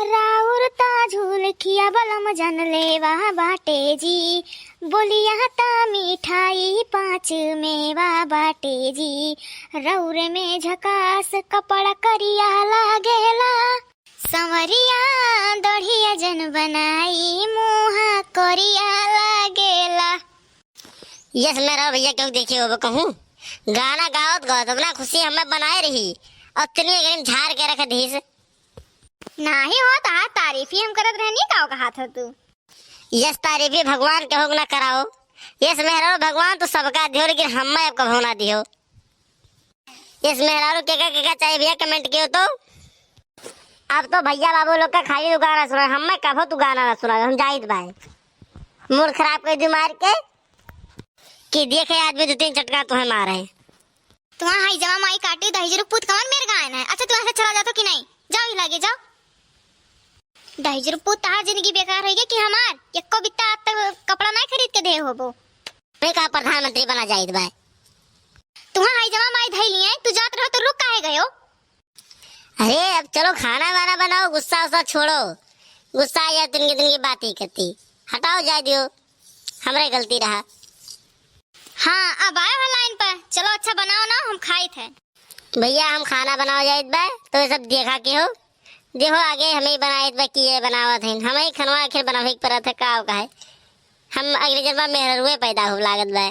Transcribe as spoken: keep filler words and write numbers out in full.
राउर ता झूलखिया बलम जन लेवा बाटे जी, बोलिया ता मिठाई पाँच मेवा बाटे जी। रउरे में झकास कपड़ा करिया लागेला, संवरिया दढ़िया जन बनाई मुँह करिया लागेला। यस मेहरारू भइया, केहू देखे होबे कहूँ, गाना गावत गावत अपना खुशी हमें बनाए रही और तिनवे गरीम झार के रख दीस। नाही हो, तहार तारीफ ही हम करत रहनी, का कहत हो तू? यस तारीफ ही भगवान केहू ना कराओ। यस मेहरारू भगवान तो सबका दियो, लेकिन हमें अब कभो ना दियो। यस मेहरारू केका केका चाहिए भइया, comment कियो तो। अब तो भइया बाबू लोग का खाली तू गाना सुना, हमें कभो तू गाना ना सुना, हम जाइत बाय। मूड खराब कर दी मार के, कि देखे आदमी दो तीन चटका तुम्हें मारे। तुम्हारा हाई जमा माई काटी दहिजरू पूत कवन मेर गायन है। अच्छा, तू ऐसे चला जातो कि नहीं? जाओ ही लागे, जाओ। दहिजरू पूत, तहार जिंदगी बेकार होई गई कि हमार? एको बित्ता आज तक कपड़ा नहीं खरीद के दे होबो। मैं का प्रधानमंत्री बना जाइत बा? तुम्हारा हाई जमा माई धई लिए, तू जात रहो तो रुक काहे गयो? अरे, अब चलो खाना वाना बनाओ, गुस्सा उस्सा छोड़ो। गुस्सा आ जाए, तिनकी तिनकी बात ही करती। हटाओ, जाए दियो, हमरे गलती रहा। हाँ, अब आए हो लाइन पर, चलो अच्छा बनाओ ना, हम खाइत है। भइया, हम खाना बनाओ जाइत बा, तो ये सब देखा के हो। देखो, आगे हमें ही बनाइत बा कि ये बनावत हैं, हमें ही खनवा आखिर बनावे के परत है, का हो का है। हम अगले जन्म में मेहररुए पैदा हो लागत बा।